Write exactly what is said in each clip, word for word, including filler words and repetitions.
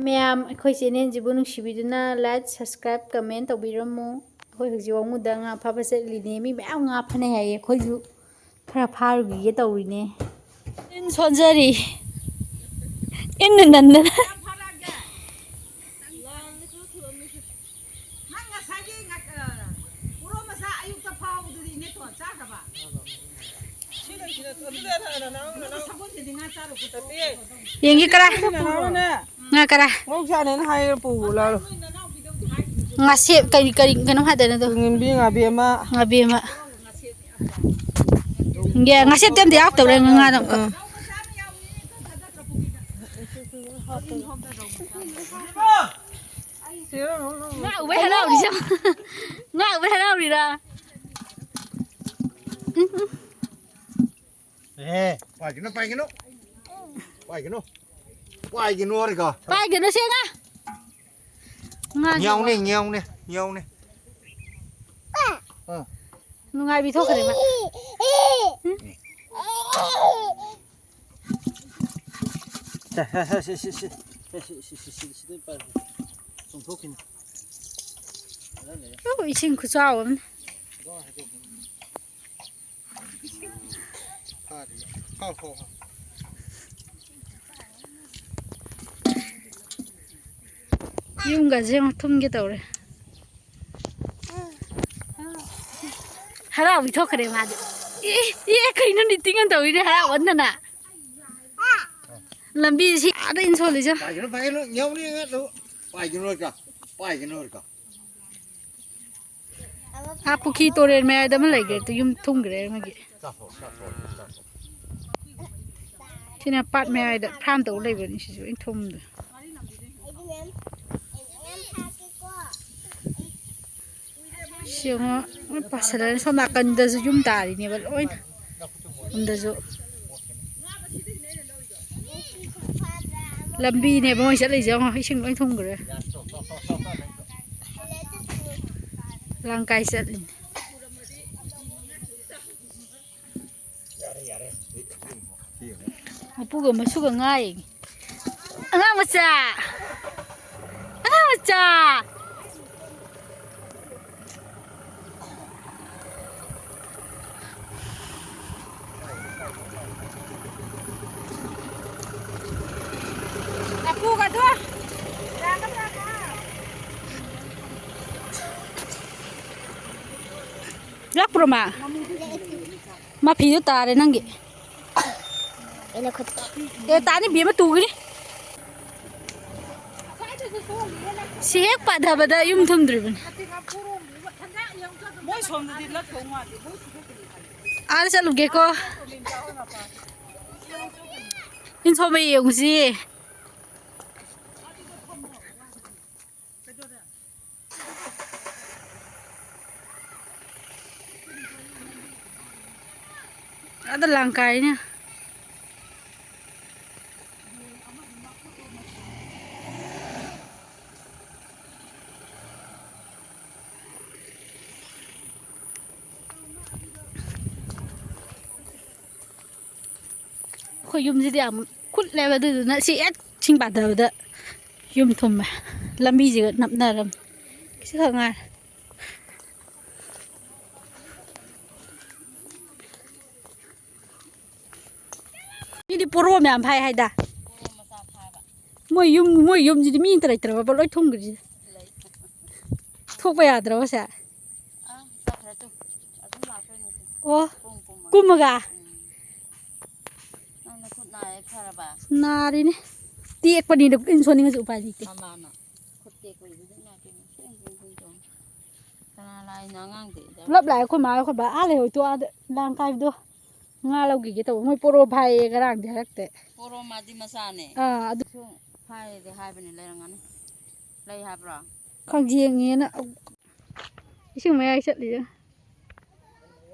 ꯃꯌꯥꯝ, ꯑꯩꯈꯣꯏ ꯆꯦꯅꯦꯜꯁꯤꯕꯨ ꯅꯨꯡꯁꯤꯕꯤꯗꯨꯅ like, subscribe, comment ꯇꯧꯕꯤꯔꯝꯃꯨ꯫ ꯑꯩꯈꯣꯏ ꯍꯧꯖꯤꯛ ꯋꯥꯉꯨꯗ ꯉꯥ ꯐꯥꯕ ꯆꯠꯂꯤꯅꯦ꯫ ꯃꯤ ꯃꯌꯥꯝ ꯉꯥ ꯐꯥꯅꯩ ꯍꯥꯏꯌꯦ, ꯑꯩꯈꯣꯏꯁꯨ ꯈꯔ ꯐꯥꯔꯨꯈꯤꯒꯦ ꯇꯧꯔꯤꯅꯦ꯫ ꯏꯟ ꯁꯣꯟꯖꯔꯤ, ꯏꯟꯅ ꯅꯟꯗꯅ꯫ ꯅꯪ ꯉꯁꯥꯏꯒꯤ ꯉ-, ꯑ, ꯄꯣꯔꯣꯝ ꯃꯆꯥ ꯑꯌꯨꯛꯇ ꯐꯥꯎꯕꯗꯨꯗꯤ ꯏꯅꯦꯇꯣꯟ ꯆꯥꯈ꯭ꯔꯕ? ꯁꯒꯣꯜꯁꯦꯗꯤ ꯉꯥ ꯆꯥꯔꯨꯀꯣ꯫ ꯌꯦꯡꯒꯦ ꯀꯔꯥ꯫ ꯅꯅꯥꯎꯅꯅꯦ꯫ ꯉꯥ ꯀꯔꯥ꯫ ꯉꯧ ꯆꯥꯅꯦꯅ ꯍꯥꯏꯔ ꯄꯨ ꯂꯥꯎ꯫ ꯉꯥꯁꯦꯞ ꯀꯔꯤ, ꯀꯔꯤ, ꯀꯩꯅꯣꯝ ꯍꯥꯏꯗꯥꯏꯅꯦ ꯑꯗꯣ? ꯉꯥꯕꯤ, ꯉꯥꯕꯤ ꯑꯃ꯫ ꯉꯥꯕꯤ ꯑꯃ꯫ ꯌꯦ, ꯉꯥꯁꯦꯞꯇꯤ ꯑꯝꯇ ꯌꯥꯎꯔꯛꯇꯕ꯭ꯔꯥ ꯉꯥꯗꯣ ꯑꯃꯨꯛꯀ? ꯑꯥ꯫ ꯉꯥ ꯎꯕꯩ ꯍꯔꯥꯎꯔꯤꯁꯦ ꯌꯦꯡꯉꯣ꯫ ꯉꯥ ꯎꯕꯩ ꯍꯔꯥꯎꯔꯤꯔꯥ? ꯎꯝ, ꯎꯝ꯫ ꯑꯦ, ꯄꯥꯏꯒꯅꯨ, ꯄꯥꯏꯒꯅꯨ꯫ ꯄꯥꯏꯒꯅꯨ꯫ ꯄꯥꯏꯒꯅꯨ ꯍꯥꯏꯔꯒ꯫ ꯄꯥꯏꯒꯅꯨ ꯁꯦ ꯉꯥ꯫ ꯉꯥ ꯉꯦꯎꯅꯦ, ꯉꯦꯎꯅꯦ, ꯉꯦꯎꯅꯦ꯫ ꯑꯥ꯫ ꯅꯨꯡꯉꯥꯏꯕꯤ ꯊꯣꯛꯈ꯭ꯔꯦ ꯃꯥ꯫ ꯁꯦ, ꯁꯦ, ꯁꯦ, ꯁꯦ, ꯁꯦ, ꯁꯦ꯫ ꯁꯦ, ꯁꯦ, ꯁꯦ, ꯁꯦ, ꯁꯦ, ꯁꯤꯗ ꯄꯥꯏ꯫ ꯆꯣꯡꯊꯣꯛꯈꯤꯅꯤ꯫ ꯑꯗ ꯂꯩꯔꯦ꯫ ꯑꯣ, ꯏꯁꯤꯡ ꯈꯨꯆꯥꯎ ꯑꯃꯅꯤ꯫ ꯑꯗꯣ ꯍꯥꯏꯗꯣꯛꯈꯤꯅꯤ꯫ ꯐꯥꯔꯤ꯫ ꯐꯥꯎ, ꯐꯥꯎ, ꯐꯥꯎ꯫ ꯌꯨꯝꯒꯁꯦ ꯌꯦꯡꯉꯣ, ꯊꯨꯝꯒꯦ ꯇꯧꯔꯦ꯫ ꯍꯔꯥꯎꯕꯤ ꯊꯣꯛꯈ꯭ꯔꯦ ꯃꯥꯗꯤ꯫ ꯑꯦ, ꯑꯦ, ꯀꯩꯅꯣ knitting ꯑꯃ ꯇꯧꯔꯤꯅꯦ ꯍꯔꯥꯎꯃꯟꯗꯅ꯫ ꯂꯝꯕꯤꯁꯤ ꯑꯥꯗ ꯏꯟꯁꯣꯜꯂꯤꯁꯦ꯫ ꯄꯥꯏꯒꯅꯨ, ꯄꯥꯏꯒꯅꯨ, ꯌꯥꯎꯅꯤ ꯑꯉꯥꯡꯗꯨ꯫ ꯄꯥꯏꯒꯅꯨ ꯍꯥꯏꯔꯒ, ꯄꯥꯏꯒꯅꯨ ꯍꯥꯏꯔꯒ꯫ ꯑꯥ, ꯄꯨꯈ꯭ꯔꯤ ꯇꯣꯔꯦꯟ ꯃꯌꯥꯏꯗ ꯑꯃ ꯂꯩꯈ꯭ꯔꯦ, ꯑꯗꯨ ꯌꯨꯝ ꯊꯨꯝꯈ꯭ꯔꯦ ꯑꯃꯒꯤ꯫ ꯆꯥꯊꯣꯛ, ꯆꯥꯊꯣꯛ, ꯆꯥꯊꯣꯛ꯫ ꯁꯤꯅ ꯄꯥꯠ ꯃꯌꯥꯏꯗ farm ꯇꯧ ꯂꯩꯕꯅꯤ, ꯁꯤꯁꯨ ꯑꯩꯅ ꯊꯨꯝꯗꯣ꯫ ꯁꯤ ꯌꯦꯡꯉꯣ, ꯂꯣꯏ ꯄꯥꯁꯜꯂꯅꯤ꯫ ꯁꯣꯝ ꯅꯥꯀꯟꯗꯁꯨ ꯌꯨꯝ ꯇꯥꯔꯤꯅꯦꯕ ꯂꯣꯏꯅ꯫ ꯁꯣꯝꯗꯁꯨ꯫ ꯂꯝꯕꯤꯅꯦꯕ ꯃꯣꯏ ꯆꯠꯂꯤꯁꯦ, ꯌꯦꯡꯉꯣ, ꯏꯁꯤꯡ ꯂꯣꯏ ꯊꯨꯝꯈ꯭ꯔꯦ꯫ ꯂꯥꯡ ꯀꯥꯏ ꯆꯠꯂꯤꯅꯦ꯫ ꯃꯄꯨꯒ ꯃꯁꯨꯒ ꯉꯥꯏ꯫ ꯑꯉꯥꯡ ꯃꯆꯥ꯫ ꯆꯥ꯫ ꯂꯐꯨꯒꯗꯣ꯫ ꯂꯥꯛꯄ꯭ꯔꯣ ꯃꯥ? ꯃꯐꯤꯗꯨ ꯇꯥꯔꯦ ꯅꯪꯒꯤ꯫ ꯑꯩꯅ ꯈꯨꯠ ꯑꯦ, ꯇꯥꯅꯤ ꯕꯦꯝꯃ ꯇꯨꯒꯤꯅꯤ꯫ ꯁꯤ ꯍꯦꯛ ꯄꯥꯊꯕꯗ ꯌꯨꯝ ꯊꯨꯝꯗ꯭ꯔꯤꯕꯅꯤ꯫ ꯃꯣꯏ ꯁꯣꯝꯗꯗꯤ ꯂꯠꯇꯧ ꯃꯥꯜꯂꯦ꯫ ꯃꯣꯏ ꯁꯤꯗ ꯀꯔꯤ ꯍꯥꯏ? ꯑꯥꯗ ꯆꯠꯂꯨꯒꯦꯀꯣ꯫ ꯏꯟꯁꯣꯃ ꯌꯦꯡꯉꯨꯁꯤ꯫ ꯑꯗ ꯂꯥꯡ ꯀꯥꯏꯅꯦ꯫ ꯑꯩꯈꯣꯏ ꯌꯨꯝꯁꯤꯗꯤ ꯌꯥꯝ ꯀꯨꯠꯂꯦꯕ, ꯑꯗꯨꯗꯨꯅ ꯁꯤ ꯍꯦꯛ ꯏꯁꯤꯡ ꯄꯥꯊꯕꯗ ꯌꯨꯝ ꯊꯨꯝꯃꯦ꯫ ꯂꯝꯕꯤꯁꯤꯒ ꯅꯞꯅꯔꯝ꯫ ꯁꯤ ꯈꯛ ꯉꯥꯏꯔꯦ꯫ ꯃꯤꯗꯤ ꯄꯣꯔꯣ ꯃꯌꯥꯝ ꯐꯥꯏ ꯍꯥꯏꯗ꯫ ꯃꯣꯏ ꯌꯨꯝ, ꯃꯣꯏ ꯌꯨꯝꯁꯤꯗꯤ ꯃꯤ ꯑꯝꯇ ꯂꯩꯇ꯭ꯔꯕ ꯂꯣꯏ ꯊꯨꯝꯈ꯭ꯔꯤꯁꯦ꯫ ꯊꯣꯛꯄ ꯌꯥꯗ꯭ꯔꯕꯁꯦ꯫ ꯑꯥ, ꯆꯠꯈ꯭ꯔꯦ ꯇꯨ꯫ ꯑꯗꯨꯝ ꯂꯥꯛꯇꯣꯏꯅꯦ ꯇꯨ꯫ ꯑꯣ, ꯀꯨꯝ ꯀꯨꯝꯃꯒ꯫ ꯀꯨꯝꯃꯒ? ꯎꯝ꯫ ꯅꯪ ꯅꯈꯨꯠ ꯅꯥꯏ ꯐꯔꯕ? ꯅꯥꯔꯤꯅꯦ꯫ ꯇꯦꯛꯄꯅꯤꯅ ꯏꯟ ꯁꯣꯟꯅꯤꯡꯉꯁꯨ ꯎꯄꯥꯏ ꯂꯩꯇꯦ꯫ ꯃꯃꯥꯅ ꯈꯨꯠ ꯇꯦꯛꯄꯒꯤꯗꯨꯗ ꯏꯃꯥ ꯏꯕꯦꯝꯃ ꯁꯣꯏ ꯁꯣꯏ ꯁꯣꯏ ꯇꯧꯔꯦ꯫ ꯀꯅꯥ ꯂꯥꯛꯏꯅꯣ ꯑꯉꯥꯡꯗꯤ? ꯄꯨꯂꯞ ꯂꯥꯛꯑꯦ, ꯑꯩꯈꯣꯏ ꯃꯥ, ꯑꯩꯈꯣꯏ ꯕꯥ ꯑꯥ ꯂꯩꯍꯧꯏ ꯇꯣ, ꯑꯥꯗ ꯂꯥꯡ ꯀꯥꯏꯕꯗꯣ꯫ ꯉꯥ ꯂꯧꯈꯤꯒꯦ ꯇꯧꯕ꯫ ꯃꯣꯏ ꯄꯣꯔꯣ ꯐꯥꯏꯌꯦ ꯉꯔꯥꯡꯗꯤ ꯍꯥꯏꯔꯛꯇꯦ꯫ ꯄꯣꯔꯣ ꯃꯥꯗꯤ ꯃꯆꯥꯅꯦ꯫ ꯑꯥ, ꯑꯗꯨ ꯁꯨ ꯐꯥꯏꯗꯤ ꯍꯥꯏꯕꯅꯦ, ꯂꯩꯔꯝꯒꯅꯤ꯫ ꯂꯩ ꯍꯥꯏꯕ꯭ꯔꯣ? ꯈꯪꯗꯦ, ꯌꯦꯡꯉꯦꯅ ꯏꯁꯤꯡ ꯃꯌꯥꯏ ꯆꯠꯂꯤꯁꯦ꯫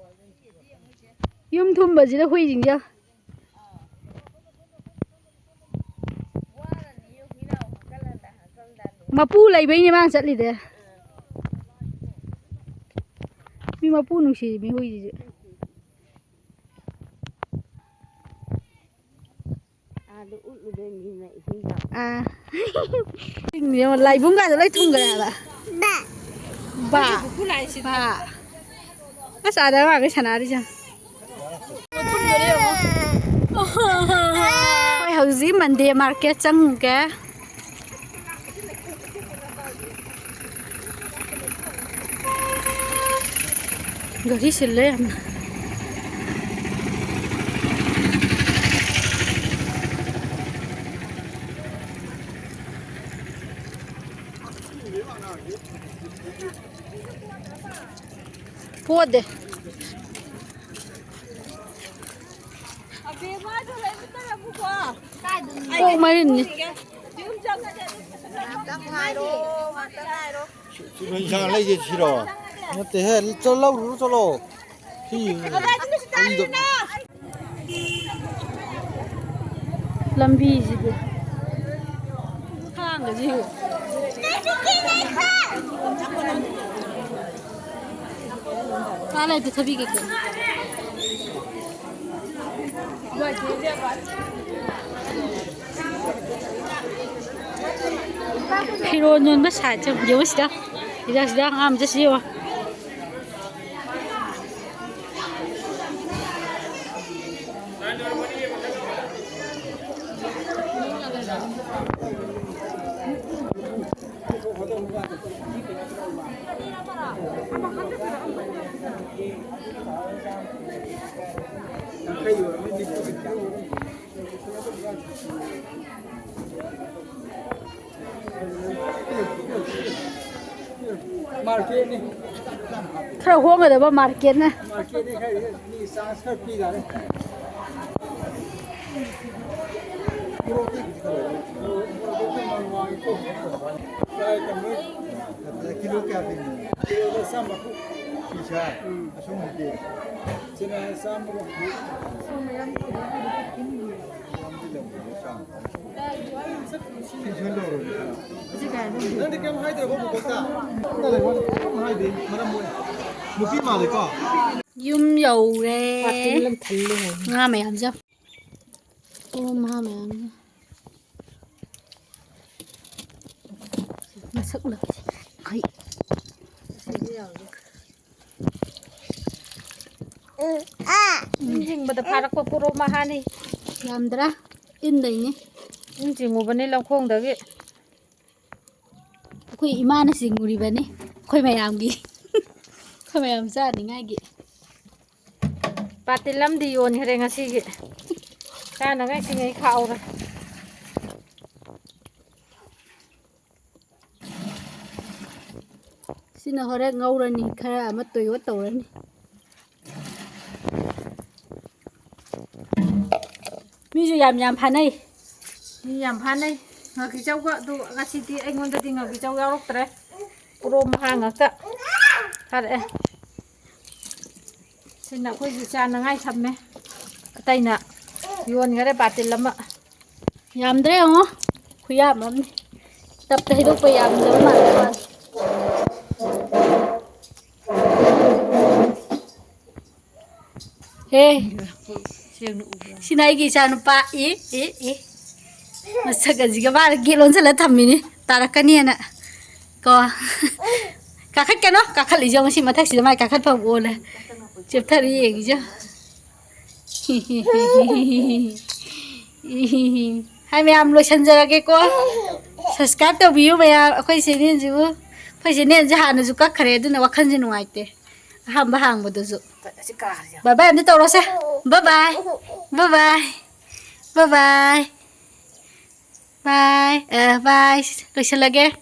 ꯌꯨꯝ ꯊꯨꯝꯕꯁꯤꯗ ꯍꯨꯏꯁꯤꯡꯁꯦ꯫ ꯃꯄꯨ ꯂꯩꯕꯩꯅꯦ ꯃꯥꯅ ꯆꯠꯂꯤꯗꯦ꯫ ꯃꯤ ꯃꯄꯨ ꯅꯨꯡꯁꯤꯔꯤꯕ ꯍꯨꯏꯁꯤꯁꯨ꯫ ꯑꯥꯗ ꯎꯠꯂꯨꯗꯣꯏꯅꯤꯅ ꯏꯁꯤꯡꯗ꯫ ꯑꯥ꯫ ꯌꯦꯡꯉꯣ, ꯂꯥꯏꯕꯨꯡꯒꯥꯗꯣ ꯂꯣꯏ ꯊꯨꯡꯈ꯭ꯔꯦ ꯍꯥꯏꯕ꯫ ꯕꯥ꯫ ꯕꯥ꯫ ꯑꯁ, ꯑꯥꯗ ꯑꯉꯥꯡꯈꯩ ꯁꯥꯟꯅꯔꯤꯁꯦ꯫ ꯑꯩꯈꯣꯏ ꯍꯧꯖꯤꯛ ꯃꯟꯗꯦ ꯃꯥꯔꯀꯦꯠ ꯆꯪꯉꯨꯒꯦ꯫ ꯒꯥꯔꯤ ꯁꯤꯜꯂꯦ ꯌꯥꯝꯅ꯫ ꯄꯣꯗꯦ꯫ ꯑꯣꯛ ꯃꯔꯤꯟꯅꯤ꯫ ꯁꯤ ꯏꯟꯁꯥꯡ ꯂꯩꯁꯦ ꯁꯤꯔꯣ? ꯅꯠꯇꯦꯍꯦ, ꯆꯠꯂꯣ, ꯂꯧꯔꯨꯔꯣ, ꯆꯠꯂꯣ꯫ ꯁꯤ ꯀꯔꯤꯗ? ꯂꯝꯕꯤꯁꯤꯗꯤ ꯊꯥꯡꯒꯁꯤ꯫ ꯀꯥ ꯂꯩꯇꯦ, ꯊꯕꯤ ꯀꯩꯀꯩ꯫ ꯐꯤꯔꯣꯟ ꯌꯣꯟꯕ ꯁꯥꯏꯠꯁꯦ ꯌꯦꯡꯉꯨ ꯁꯤꯗ꯫ ꯁꯤꯗ, ꯁꯤꯗ ꯑꯉꯥꯡ ꯃꯆꯥꯁꯤ ꯌꯦꯡꯉꯣ꯫ ꯃꯥꯔꯀꯦꯠꯅꯤ꯫ ꯈꯔ ꯍꯣꯡꯒꯗꯕ ꯃꯥꯔꯀꯦꯠꯅ꯫ ꯃꯥꯔꯀꯦꯠꯅꯤ ꯈꯔ ꯃꯤ ꯆꯥꯟꯁ ꯈꯔ ꯄꯤꯔꯦ꯫ ꯀꯤꯂꯣ ꯀꯌꯥ ꯄꯤꯔꯤꯅꯣ? ꯀꯤꯂꯣꯗ ꯆꯥꯝ ꯃꯔꯤꯐꯨ꯫ ꯁꯤꯁꯦ? ꯎꯝ꯫ ꯑꯁꯨꯝꯕꯗꯤ? ꯁꯤꯅ ꯆꯥꯝꯃꯒ ꯍꯨꯝꯐꯨ꯫ ꯁꯤꯁꯨ ꯂꯧꯔꯣ꯫ ꯅꯪꯗꯤ ꯀꯩꯝ ꯍꯥꯏꯗ꯭ꯔꯕꯣ ꯕꯣꯕꯣꯛꯇ? ꯀꯩꯝ ꯍꯥꯏꯗꯦ, ꯃꯔꯝ ꯃꯣꯛꯑꯦ꯫ ꯅꯨꯄꯤ ꯃꯥꯜꯂꯦꯀꯣ? ꯌꯨꯝ ꯌꯧꯔꯦ꯫ ꯄꯥꯔꯇꯤꯟ ꯑꯃ ꯊꯜꯂꯦ ꯍꯥꯏ꯫ ꯉꯥ ꯃꯌꯥꯝꯁꯦ꯫ ꯑꯣ, ꯉꯥ ꯃꯌꯥꯝꯁꯦ꯫ ꯊꯛꯂꯒꯦ꯫ ꯑꯩꯈꯣꯏ ꯏꯟ ꯆꯤꯡꯕꯗ ꯐꯥꯔꯛꯄ ꯄꯣꯔꯣꯝ ꯃꯍꯥꯅꯤ꯫ ꯌꯥꯝꯗ꯭ꯔꯥ? ꯏꯟꯗꯩꯅꯦ꯫ ꯏꯟ ꯆꯤꯡꯉꯨꯕꯅꯤ ꯂꯧꯈꯣꯡꯗꯒꯤ꯫ ꯑꯩꯈꯣꯏ ꯏꯃꯥꯅ ꯆꯤꯡꯉꯨꯔꯤꯕꯅꯤ꯫ ꯑꯩꯈꯣꯏ ꯃꯌꯥꯝꯒꯤ꯫ ꯑꯩꯈꯣꯏ ꯃꯌꯥꯝ ꯆꯥꯅꯤꯡꯉꯥꯏꯒꯤ꯫ ꯄꯥꯇꯤꯜ ꯑꯃꯗꯤ ꯌꯣꯟꯈ꯭ꯔꯦ ꯉꯁꯤꯒꯤ꯫ ꯆꯥꯅꯉꯥꯏ ꯁꯤꯡꯉꯩ ꯈꯥꯛꯍꯧꯔꯦ꯫ ꯁꯤꯅ ꯍꯣꯔꯦꯟ ꯉꯧꯔꯅꯤ, ꯈꯔ ꯑꯃ ꯇꯣꯏꯌꯣꯠ ꯇꯧꯔꯅꯤ꯫ ꯃꯤꯁꯨ ꯌꯥꯝ ꯌꯥꯝ ꯐꯥꯅꯩ꯫ ꯃꯤ ꯌꯥꯝ ꯐꯥꯅꯩ꯫ ꯉꯥꯀꯤꯆꯧꯒ ꯑꯗꯨ ꯉꯁꯤꯗꯤ ꯑꯩꯉꯣꯟꯗꯗꯤ ꯉꯥꯀꯤꯆꯧ ꯌꯥꯎꯔꯛꯇ꯭ꯔꯦ꯫ ꯄꯣꯔꯣꯝ ꯃꯍꯥ ꯉꯥꯛꯇ ꯐꯥꯔꯛꯑꯦ꯫ ꯁꯤꯅ ꯑꯩꯈꯣꯏꯒꯤ ꯆꯥꯅꯉꯥꯏ ꯊꯝꯃꯦ꯫ ꯑꯇꯩꯅ ꯌꯣꯟꯈꯔꯦ ꯕꯥꯇꯤꯜ ꯑꯃ꯫ ꯌꯥꯝꯗ꯭ꯔꯦ ꯌꯦꯡꯉꯣ꯫ ꯈꯨꯌꯥꯝ ꯑꯃꯅꯤ꯫ ꯇꯞꯇ ꯍꯩꯗꯣꯛꯄ ꯌꯥꯝꯗꯕ ꯃꯥꯜꯂꯦ ꯃꯥꯜꯂꯦ꯫ ꯍꯦ꯫ ꯁꯤꯅ ꯑꯩꯒꯤ ꯏꯆꯥ ꯅꯨꯄꯥ꯫ E, E, E. ꯃꯁꯛ ꯑꯁꯤꯒ ꯃꯥꯅ ꯒꯦꯠ ꯂꯣꯟꯁꯤꯜꯂ ꯊꯝꯃꯤꯅꯤ꯫ ꯇꯥꯔꯛꯀꯅꯤꯅ꯫ ꯀꯣ꯫ ꯀꯥꯈꯠꯀꯅꯣ꯫ ꯀꯥꯈꯠꯂꯤꯁꯦ ꯌꯦꯡꯉꯣ꯫ ꯁꯤ ꯃꯊꯛꯁꯤꯗ ꯃꯥꯏ ꯀꯥꯈꯠꯐꯝ ꯑꯣꯜꯂꯦ꯫ ꯆꯦꯞꯊꯔ ꯌꯦꯡꯉꯤꯁꯦ꯫ ꯍꯥꯏ ꯃꯌꯥꯝ, ꯂꯣꯏꯁꯟꯖꯔꯒꯦꯀꯣ꯫ Subscribe ꯇꯧꯕꯤꯌꯨ ꯃꯌꯥꯝ꯫ ꯑꯩꯈꯣꯏ channelꯁꯤꯕꯨ, ꯑꯩꯈꯣꯏ channelꯁꯦ ꯍꯥꯟꯅꯁꯨ ꯀꯛꯈ꯭ꯔꯦ, ꯑꯗꯨꯅ ꯋꯥꯈꯜꯁꯦ ꯅꯨꯡꯉꯥꯏꯇꯦ꯫ ꯑꯍꯥꯟꯕ ꯍꯥꯡꯕꯗꯁꯨ꯫ Bye bye ꯑꯝꯇ ꯇꯧꯔꯣꯁꯦ꯫ Bye bye꯫ Bye bye꯫ Bye bye꯫ Bye꯫ ꯑ, bye꯫ ꯂꯣꯏꯁꯜꯂꯒꯦ꯫